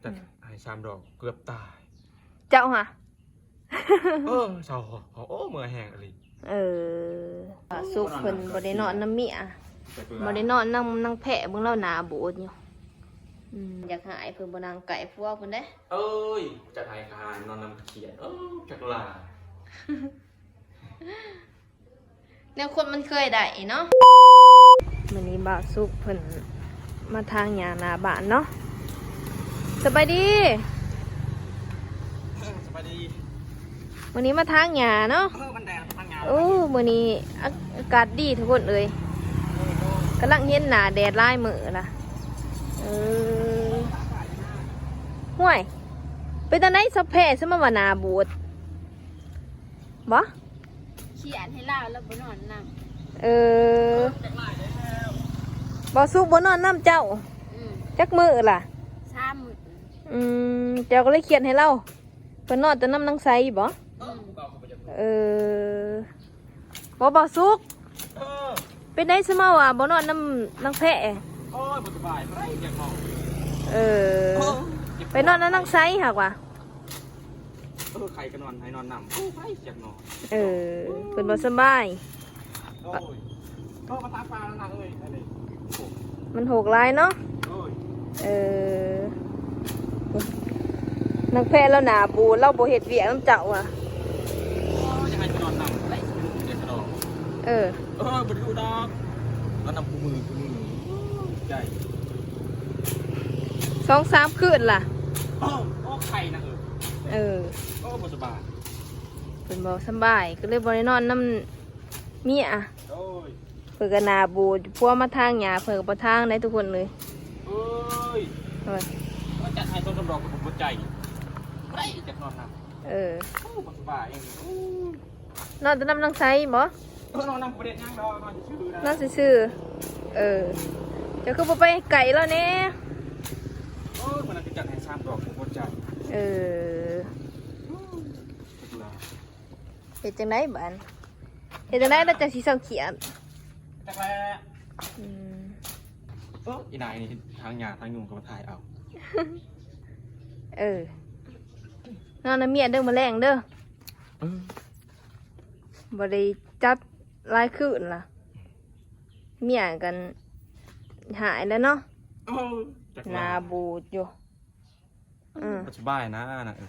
ຈັດໃຫ້ສາມດອກເກືອບຕາຍ. ເຈົ້າຫະ? ເອີ ເຊົາ ໂອ້ ເມື່ອຍແຮງອີ່ຫຼີ. ເອີ ສຸກເພິ່ນບໍ່ໄດ້ນອນນຳເມຍ ບໍ່ໄດ້ນອນນຳນາງແພະ ເບິ່ງລາວໜ້າບູດຢູ່. ອືມ ຢາກໃຫ້ເພິ່ນບໍ່ນັ່ງໃກ້ຜົວເພິ່ນເດ້. ເອີຍ ຈັດໃຫ້ຂ້ານອນນຳຂຽດ ເອີ ຈັກຫຼ້າ. ແນວຄົນມັນເຄີຍໄດ້ເນາະ. ມື້ນີ້ບ່າວສຸກເພິ່ນມາຖາງຫຍ້າໜ້າບ້ານເນາະ. ສະບາຍດີ. ເອີ ສະບາຍດີ. ມື້ນີ້ມາຖາງຫຍ້າເນາະ. ເອີ ມັນແດດ ມາຖາງຫຍ້າ. ໂອ້ ມື້ນີ້ອາ ອາກາດດີທຸກຄົນເອີຍ. ເອີ ກຳລັງເຫັນໜ້າແດດຫຼາຍມື້ລະ. ເອີ ຫ້ວຍ ເປັນຈັ່ງໃດສະແພະ ສະມາວ່າໜ້າບູດ ບໍ່? ຂຽດໃຫ້ລາວ ລາວບໍ່ນອນນຳ. ເອີ ບໍ່ສຸກບໍ່ນອນນຳເຈົ້າ. ອືມ ຈັກມື້ລະ? ສາມມື້. ອືມ ເຈົ້າກໍເລີຍຂຽດໃຫ້ລາວ. ເພິ່ນນອນແຕ່ນຳນາງໄຊບໍ? ອືມ ເອີ ບໍ່ ບໍ່ສຸກ. ເອີ ເປັນໃດສະມາວ່າບໍ່ນອນນຳນາງແພະ? ໂອ້ຍ ບໍ່ສະບາຍ ບໍ່ໄດ້ຢາກນອນ. ເອີ ເອີ ໄປນອນນຳນາງໄຊຫາກວ່າ. ເອີ ໄຂ້ກໍນອນໃຫ້ນອນນຳ. ໂອ້ຍ ຢາກນອນ. ເອີ ເພິ່ນບໍ່ສະບາຍ. ໂອ້ຍ ເອີ ມາຕາມປ່ານະເອີຍ ອັນນີ້ ມັນໂຫກຫຼາຍເນາະ. ໂອ້ຍ ເອີ ນາງແພະລາວໜ້າບູດ ລາວບໍ່ເຮັດວຽກນຳເຈົ້າຫວາ. ໂອ້ຍ ຢາກໃຫ້ໄປນອນນຳ ໄດ້ ເອີ ເອີ ບໍ່ໄດ້ຢູ່ດອກ ມານຳຄູ່ມື້ຄູ່ມື້ ໃຈ ສອງສາມຄືນລະ. ໂອ້ ໂອ້ ໄຂ້ນະເອີຍ. ເອີ ໂອ້ ບໍ່ສະບາຍ ເພິ່ນບໍ່ສະບາຍ ກໍເລີຍບໍ່ໄດ້ນອນນຳເມຍ. ໂອ້ຍ ເພິ່ນກໍໜ້າບູດ ຜົວມາຖາງຫຍ້າ ເພິ່ນກໍບໍ່ຖາງໄດ້ທຸກຄົນເລີຍ. ເອີຍ ໂອ້ຍ ມາຈັດໃຫ້ຕົ້ນດອກ ກໍບໍ່ໃຈ ບໍ່ໄດ້ຢາກນອນນຳ. ເອີ ໂອ້ ບໍ່ສະບາຍເອງ. ໂອ້ຍ ນອນແຕ່ນຳນາງໄຊບໍ? ເອີ ນອນນຳ ບໍ່ໄດ້ຫຍັງດອກ ນອນຊື່ໆນະ ນອນຊື່ໆ. ເອີ ເຈົ້າຄືບໍ່ໄປໃກ້ລາວແດ່? ໂອ້ຍ ມື້ນັ້ນກໍຈັດໃຫ້ສາມດອກ ບໍ່ໃຈ. ເອີ ເຮັດຈັ່ງໃດບາດ ເຮັດຈັ່ງໃດລາວຈັ່ງຊິເຊົາຂຽດ? ຈັກແຫຼະ. ອືມ ໂອ້ ອີນາຍນີ້ ທາງຫຍ້າທາງຍຸງກໍມາຖ່າຍເອົາ. ເອີ ນອນນຳເມຍເດີ ມື້ແລງເດີ. ເອີ ບໍ່ໄດ້ຈັດຫຼາຍຄືນລະ ເມຍກັນຫາຍແລ້ວເນາະ. ໂອ້ ໜ້າບູດຢູ່. ອືມ ສະບາຍນະນະ. ເອີ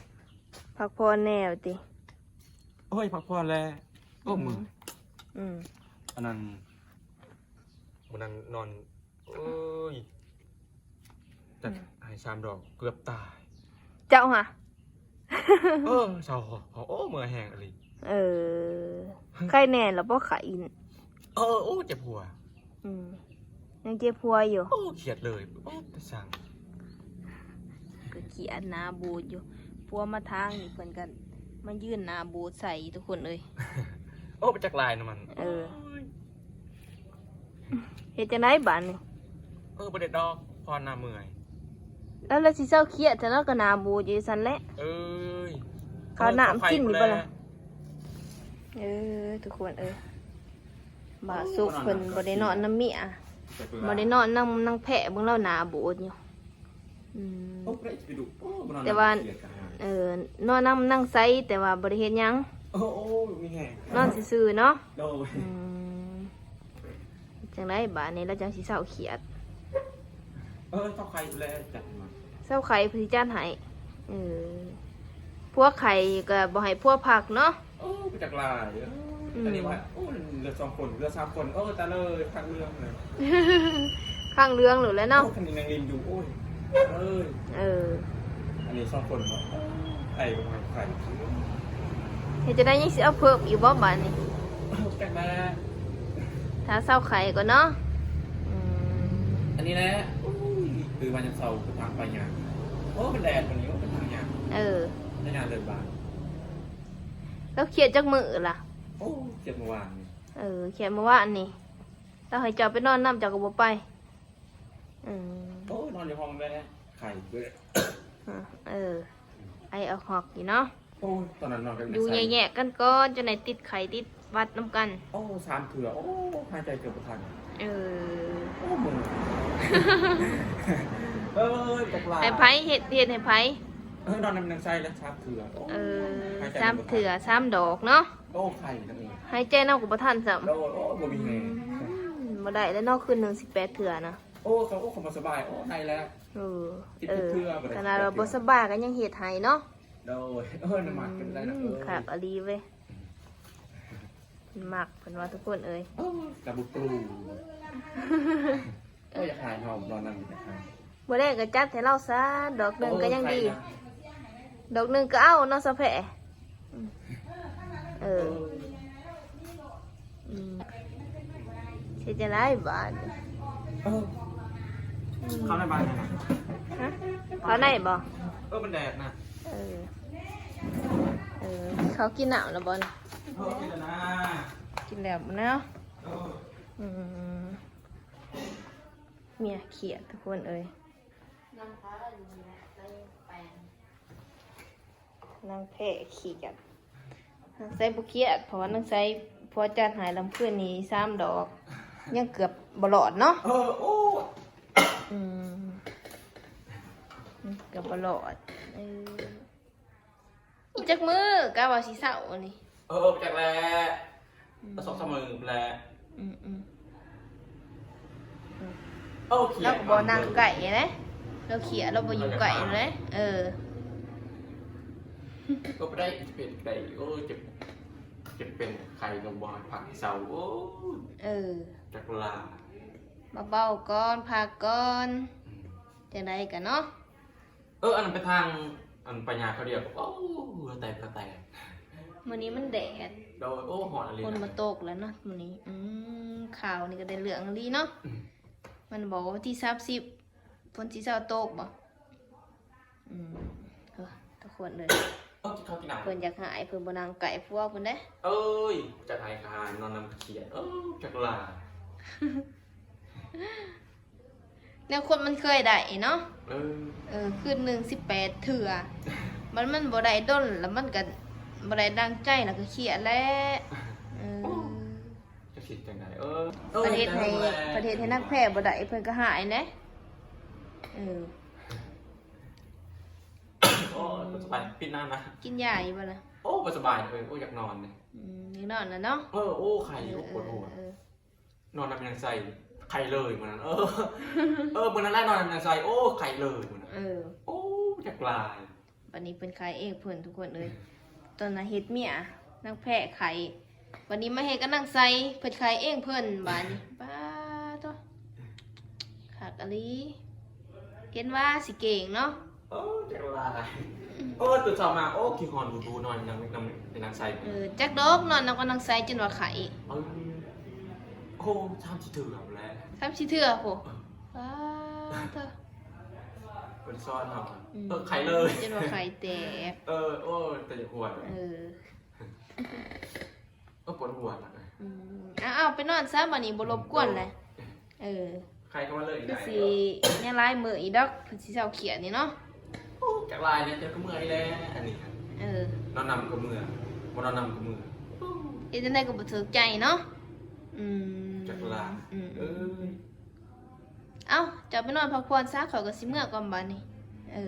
ພັກຜ່ອນແດ່ຕິ? ໂອ້ຍ ພັກຜ່ອນແຫຼະ. ໂອ້ ອືມ ເມື່ອຍ. ອືມ ອັນນັ້ນ ມື້ນັ້ນນອນ ໂອ້ຍ ຈັດ ອືມ ໃຫ້ສາມດອກ ເກືອບຕາຍ. ເຈົ້າຫະ? ເອີ ເຊົາ ໂອ້ ເມື່ອຍແຮງອີ່ຫຼີ. ເອີ ໄຂ້ແນ່ລະບໍ່? ໄຂ້ອີກ. ເອີ ໂອ້ ເຈັບຫົວ. ອືມ ຍັງເຈັບຫົວຢູ່. ໂອ້ ຂຽດເລີຍ. ໂອ້ ຕາສັງ ກໍຂຽດໜ້າບູດຢູ່. ຜົວມາທາງນີ້ ເພິ່ນກໍມາຢືນໜ້າບູດໃສ່ທຸກຄົນເອີຍ. ໂອ້ ໄປຈັກລາຍນຳມັນ. ເອີ ໂອ້ຍ ເຮັດຈັ່ງໃດບາດນີ້? ເອີ ບໍ່ໄດ້ດອກ ຜ່ອນນະ ເມື່ອຍ. ແລ້ວລາວຊິເຊົາຄຽດ ແຕ່ລາວກໍໜ້າບູດຢູ່ຊັ້ນແຫຼະ. ເອີຍ ເຂົ້ານ້ຳກິນຢູ່ບໍ່ລະ? ເອີ ທຸກຄົນເອີຍ ບ່າວສຸກເພິ່ນບໍ່ໄດ້ນອນນຳເມຍ ບໍ່ໄດ້ນອນນຳນາງແພະ ເບິ່ງລາວໜ້າບູດຢູ່. ອືມ ແຕ່ວ່າ ເອີ ນອນນຳນາງໄຊ ແຕ່ວ່າບໍ່ໄດ້ເຮັດຫຍັງ. ໂອ້ ມີແຮງ ນອນຊື່ໆເນາະ. ໂດຍ ອືມ ຈັ່ງໃດບາດນີ້ລາວຈັ່ງຊິເຊົາຄຽດ? ເອີ ເຊົາໄຂ້ພຸ້ນແຫຼະ ຈັດໃຫ້ມັນ. ເຊົາໄຂ້ເພິ່ນຊິຈັດໃຫ້. ເອີ ຜົວໄຂ້ກໍບໍ່ໃຫ້ຜົວພັກເນາະ. ໂອ້ ໄປຈັກລາຍ. ເອີ ອືມ ອັນນີ້ວ່າ ໂອ້ ເຫຼືອສອງຄົນ ເຫຼືອສາມຄົນ. ໂອ້ ຕາຍເລີຍ ຂ້າງເຫຼືອງເລີຍ ຂ້າງເຫຼືອງໂລດແຫຼະເນາະ. ໂອ້ ຄັນນີ້ນາງລິນຢູ່ ໂອ້ຍ ເອີຍ. ເອີ ອັນນີ້ສອງຄົນເນາະ. ໄຂ້ກໍບໍ່ໃຫ້ໄຂ້. ເຮັດຈັ່ງໃດຍັງຊິເອົາເພີ່ມອີກບໍ່ບາດນີ້? ຈັກແຫຼະ ຖ້າເຊົາໄຂ້ກ່ອນເນາະ. ອືມ ອັນນີ້ແຫຼະ. ໂອ້ຍ ຕື່ນມາຍາມເຊົ້າກໍທາງໄປຫຍ້າ. ໂອ້ ມັນແດດປານນີ້ ໂອ້ ໄປທາງຫຍ້າ. ເອີ ໄປຫຍ້າເລີດບາດ. ແລ້ວຄຽດຈັກມື້ລະ? ໂອ້ ຄຽດມື້ວານນີ້. ເອີ ຄຽດມື້ວານນີ້ ລາວໃຫ້ເຈົ້າໄປນອນນຳ ເຈົ້າກໍບໍ່ໄປ. ອືມ ໂອ້ຍ ນອນຢູ່ຫ້ອງແຫຼະ ໄຂ້. ເອີ ໄອອອກຮອກຢູ່ເນາະ. ໂອ້ຍ ຕອນນັ້ນນອນກັນຢູ່ແຍກໆກັນກ່ອນ ຈົນໄດ້ຕິດໄຂ້ຕິດຫວັດນຳກັນ. ໂອ້ ສາມເທື່ອ. ໂອ້ ຫາຍໃຈເກືອບບໍ່ທັນ. ເອີ ໂອ້ ເມື່ອຍ. ເອີຍ ຈັກຫຼາຍ ໃຫ້ໃຜເຮັດ ເຮັດໃຫ້ໃຜ? ເອີຍ ນອນນຳນາງໄຊລະສາມເທື່ອ. ໂອ້ຍ ເອີ ຫາຍໃຈ ສາມເທື່ອ ສາມດອກເນາະ. ໂອ້ ໄຂ້ນະ ເອີຍ ຫາຍໃຈນຳກໍບໍ່ທັນຊ້ຳ. ໂອ້ຍ ໂອ້ຍ ບໍ່ມີແຮງ. ອືມ ບໍ່ໄດ້ແລ້ວເນາະ ຄືນໜຶ່ງສິບແປດເທື່ອນະ. ໂອ້ ເຂົາ ໂອ້ ເຂົາບໍ່ສະບາຍ. ໂອ້ ໄດ້ແລ້ວ. ເອີ ເອີ ເທື່ອບໍ່ໄດ້ ຂະໜາດວ່າບໍ່ສະບາຍກໍຍັງເຮັດໃຫ້ເນາະ. ໂດຍ ເອີຍ ນ້ຳມັນເປັນໄດ້ນະ. ອືມ ເອີຍ ຄັກອີ່ຫຼີເວີຍ ມັກເພິ່ນວ່າທຸກຄົນເອີຍ. ໂອ້ຍ ກະບໍ່ກຣູ. ໂອ້ຍ ຢາກຫາຍ ເຮົານອນນຳ ຢາກຫາຍ. ບໍ່ແລ້ວກໍຈັດໃຫ້ລາວຊະ ດອກໜຶ່ງກໍຍັງດີ. ໂອ້ຍ ດອກໜຶ່ງກໍເອົາເນາະ ສະແພ. ອືມ ເອີ ເອີ ອືມ ເຮັດຈັ່ງໃດບາດນີ້? ເອີ ເຂົ້າໃນບ້ານນະ. ຮະ? ເຂົ້າໃນບໍ່? ເອີ ມັນແດດນະ. ເອີ ເອີ ເຂົາກິນນ້ຳແລ້ວບໍ່ນະ? ເອີ ກິນແລ້ວນະ ກິນແລ້ວເນາະ. ເອີ ອືມ ເມຍຄຽດທຸກຄົນເອີຍ. ນາງພາຢູ່ໃນແປງ ນາງແພຄຽດ. ນາງໄຊບໍ່ຄຽດ ເພາະວ່ານາງໄຊຜົວຈັດໃຫ້ລຳຄືນນີ້ສາມດອກ ຍັງເກືອບບໍ່ລອດເນາະ. ເອີ ໂອ້ ອືມ ເກືອບບໍ່ລອດ. ເອີ ອີກຈັກມື້ ກະວ່າຊິເຊົານີ້? ເອີ ຈັກແຫຼະ ອືມ ສອງສາມມື້ແຫຼະ. ອືມໆ ເອີ ລາວກໍບໍ່ນັ່ງໃກ້ເດ້ ລາວຄຽດ ລາວບໍ່ຢູ່ໃກ້ເດ້. ເອີ ກໍບໍ່ໄດ້ ຈະເປັນໄດ້. ໂອ້ຍ ເຈັບ ເຈັບເປັນໄຂ້ ກໍບໍ່ໃຫ້ພັກໃຫ້ເຊົາ. ໂອ້ຍ ເອີ ຈັກຫຼາຍ ມາເບົາກ່ອນ ພັກກ່ອນ. ອືມ ຈັ່ງໃດກະເນາະ. ເອີ ອັນນັ້ນໄປທາງ ອັນໄປຫຍ້າເຂົາດຽວ ໂອ້ ເຫື່ອແຕກ ເຫື່ອແຕກ. ມື້ນີ້ມັນແດດ ໂດຍ ໂອ້ ຮ້ອນອີ່ຫຼີ ຝົນມາຕົກແລ້ວເນາະມື້ນີ້. ອືມ ຂ່າວນີ້ກໍໄດ້ເລື່ອງອີ່ຫຼີເນາະ. ອືມ ມັນບອກວ່າວັນທີສາມສິບ ຝົນຊິເຊົາຕົກບໍ່? ອືມ ເອີ ທຸກຄົນເອີຍ ເອີ ກິນເຂົ້າກິນນ້ຳ ເພິ່ນຢາກຫາຍ ເພິ່ນບໍ່ນັ່ງໃກ້ຜົວເພິ່ນເດ້. ເອີຍ ຈັກຫາຍກໍຫາຍ ນອນນຳກໍຄຽດ. ເອີ ຈັກຫຼາຍ ແນວຄົນມັນເຄີຍໄດ້ເນາະ. ເອີ ເອີ ຄືນໜຶ່ງສິບແປດເທື່ອ ມັນ ມັນບໍ່ໄດ້ດົນ ແລ້ວມັນກໍບໍ່ໄດ້ດັ່ງໃຈ ແລ້ວກໍຄຽດແຫຼະ. ເອີ ໂອ້ ຈະຄິດຈັ່ງໃດ? ເອີ ເອີ ປະເທດໃຫ້ ປະເທດໃຫ້ນາງແພບໍ່ໄດ້ ເພິ່ນກໍຫາຍແຫຼະ. ເອີ ໂອ້ ບໍ່ສະບາຍ ປິດນ້ຳນະ. ກິນຢາຢູ່ບໍ່ລະ? ໂອ້ ບໍ່ສະບາຍເລີຍ. ໂອ້ ຢາກນອນເດ. ອືມ ຢາກນອນລະເນາະ. ເອີ ໂອ້ ໄຂ້ ເອີ ໂອ້ ປວດຫົວ. ເອີ ນອນນຳນາງໄຊ ໄຂ້ເລີຍມື້ນັ້ນ. ເອີ ເອີ ມື້ນັ້ນແຫຼະ ນອນນຳນາງໄຊ ໂອ້ ໄຂ້ເລີຍມື້ນັ້ນ. ເອີ ໂອ້ ຈັກຫຼາຍ. ບັດນີ້ເພິ່ນໄຂ້ເອງເພິ່ນ ທຸກຄົນເອີຍ. ຕອນນັ້ນເຮັດເມຍ ນາງແພໄຂ້ ບັດນີ້ມາເຮັດກັບນາງໄຊ ເພິ່ນໄຂ້ເອງເພິ່ນບາດນີ້. ປາໂທ້ ຄັກອີ່ຫຼີ ເຫັນວ່າຊິເກັ່ງເນາະ. ໂອ້ ຈັກຫຼາຍ. ໂອ້ ຕື່ນເຊົ້າມາ ໂອ້ ຂີ້ຮ້ອນດູໆ ນອນນຳ ນຳ ນຳນາງໄຊ. ເອີ ຈັກດອກ ນອນນຳກັບນາງໄຊຈົນວ່າໄຂ້. ເອີ ໂອ້ ສາມສີ່ເທື່ອພຸ້ນແຫຼະ. ສາມສີ່ເທື່ອພຸ້ນ. ເອີ ປາໂທ້ ເພິ່ນສອນເຮົາ. ອືມ ເອີ ໄຂ້ເລີຍ ຈົນວ່າໄຂ້ແຕກ. ເອີ ໂອ້ ແຕ່ຢາກຫົວ. ເອີ ເອີ ປວດຫົວ. ອືມ ເອົາໆ ໄປນອນຊະ ບັດນີ້ບໍ່ລົບກວນແຫຼະ. ເອີ ໄຂ້ກໍມາເລີຍ ຄືຊິຍັງຫຼາຍມື້ອີກດອກ ເພິ່ນຊິເຊົາຄຽດນີ້ເນາະ. ໂອ້ ຈັກຫຼາຍແລ້ວ ຈັກກະເມື່ອຍແລ້ວອັນນີ້. ເອີ ນອນນຳກະເມື່ອ ບໍ່ນອນນຳກະເມື່ອ. ເຮັດຈັ່ງໃດກໍບໍ່ຖືກໃຈເນາະ. ອືມ ຈັກຫຼາຍ. ອືມ ເອີ ເອົ້າ ເຈົ້າໄປນອນພັກຜ່ອນຊະ ຂ້ອຍກໍຊິເມືອກ່ອນບາດນີ້. ເອີ